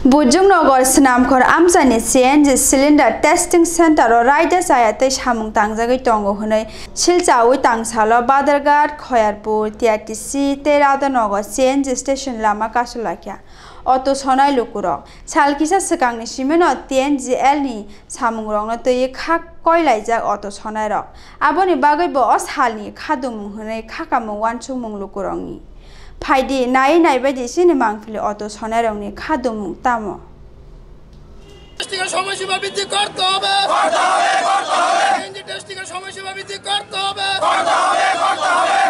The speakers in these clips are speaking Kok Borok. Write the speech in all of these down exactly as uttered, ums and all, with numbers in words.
Bujung Nagar Snamkhor amchaini C N G cylinder testing center o raida chaya tei samung tangjagwi tongo hwnwi silchaui tangsalo Badharghat, Khoyarpur, T R T C tei Radhanagar C N G station lama kasu laikha. Auto sonai lukurok sal kisa swkangni simino T N G L ni samungrokno twiwi kha koilaijak auto sonairok. Aboni bagwibo o salni khadumung hwnwi khakamung uansukmung lukurokni. Phaidi, naiwi naibaidi chini mangpili auto sonairokni khadumung tamo. Testing এর সময়সীমা বৃদ্ধি করতে হবে। CNG testing এর সময়সীমা বৃদ্ধি করতে হবে।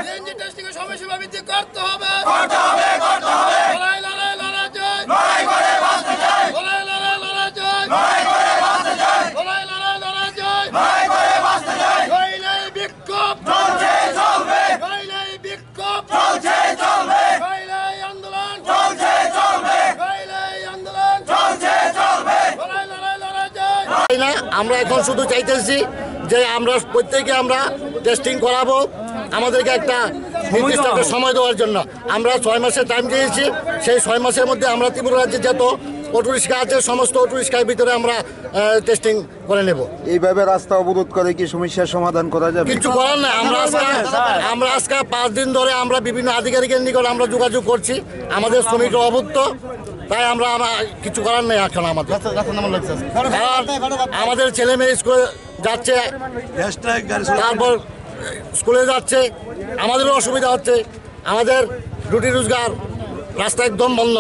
সিএনজি টেস্টিং এর সময়সীমা বৃদ্ধি করতে হবে। লড়াই, লড়াই, লড়াই চাই। লড়াই, লড়াই, লড়াই চাই। লড়াই, লড়াই, লড়াই চাই। নইলে বিক্ষোভ চলছে, চলবে। নইলে বিক্ষোভ চলছে, চলবে। নইলে আন্দোলন চলছে, চলবে। নইলে আন্দোলন চলছে, চলবে। লড়াই, লড়াই, লড়াই চাই। তাই না, আমরা এখন শুধু চাইতেছি যে আমরা প্রত্যেকে আমরা টেস্টিং করাবো, আমাদেরকে একটা নির্দিষ্ট একটা সময় দেওয়ার জন্য। আমরা ছয় মাসের টাইম দিয়েছি, সেই ছয় মাসের মধ্যে আমরা ত্রিপুরা রাজ্যে যত অটোরিক্সা আছে, সমস্ত অটোরিক্সার ভিতরে আমরা টেস্টিং করে নেব। এইভাবে রাস্তা অবরোধ করে কি সমস্যার সমাধান করা যাবে? কিছু করার নাই। আমরা আজকে, আমরা আজকে পাঁচ দিন ধরে আমরা বিভিন্ন আধিকারিকের নিকট আমরা যোগাযোগ করছি। আমাদের শ্রমিকরা অভুক্ত, তাই আমরা, আমরা কিছু করার নেই এখন আমাদের। কারণ আমাদের ছেলে মেয়ে স্কুলে যাচ্ছে, তারপর স্কুলে যাচ্ছে, আমাদেরও অসুবিধা হচ্ছে। আমাদের রুটি রোজগার, রাস্তা একদম বন্ধ।